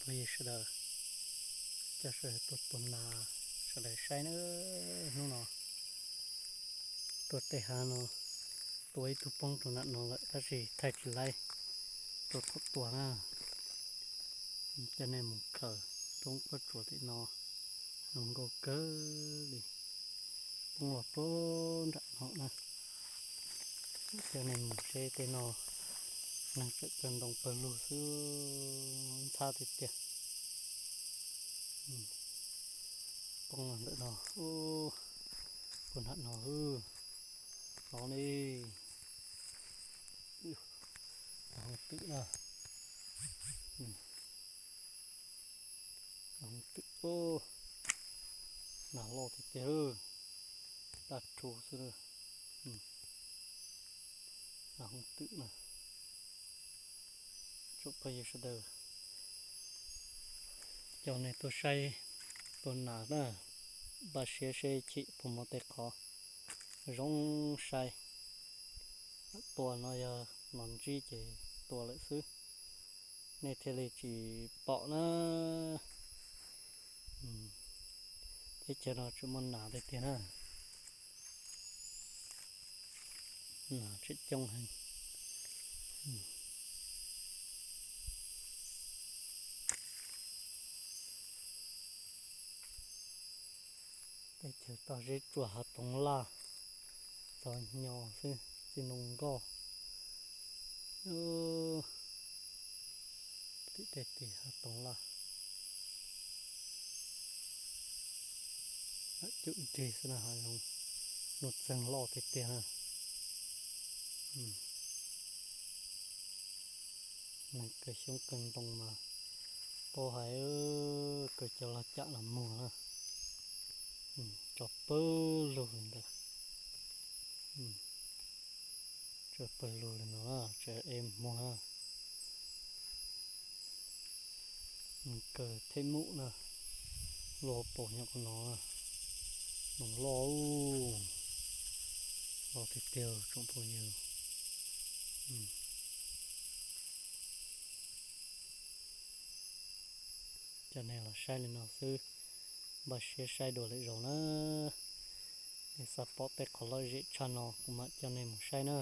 Sawv daws, coj sawv daws tuaj tua nas, sawv daws saib na, hnub no tuaj tej hav no, tua ib tug poob rau nram no lawm tab sis thaij tsis laib, tuaj thaum tua na. Coj nej mus khaws roob pob tsuas tim no, zoo nkauj kawg li, poob los puag nram no na. Coj nej mus seb tej no, neeg tseem kaw ntoo pawg lug xwb, ntxhab tiag tiag. Poob los ntawm no, puag nram no, no li, nas hooj twm na, nas hooj twm, nas loj tiag tiag, daj rhuv xwb. Nas hooj twm na, tsoom phooj ywg sawv daws, coj nej tuaj saib tua nas na, npaj siab seb chim puas muaj tej qhov zoo saib. Tua no yog los ntsib ces tua lawm xwb, nej thiaj li tsis pom na. Teb chaws no tseem muaj nas tiag tiag na, nas tseem coob heev. Teb chaws toj zeb tsuas hav toov laj, txhos hnyo xwb txij noo nkoj. Tim tej tim hav toov laj, cum nrig xwb na, hav zoov nuj txeeg loj tiag tiag na. Neeg kaw xyoob kaw ntoo mas paub hais, kaw cov log cam los muag na, tso pawg lug li ntawd. Tso pawg lug li no na, tseem ev muag na. Kaw thej mum na, luag paus nyob qhov no, noog loj, loj tiag tiag tsoom phooj ywg. Coj nej los saib li no xwb, npaj siab saib dua lwm zaus na. Nej xav pom tej qhov lom zem tshaj no kuv mam coj nej mus saib na.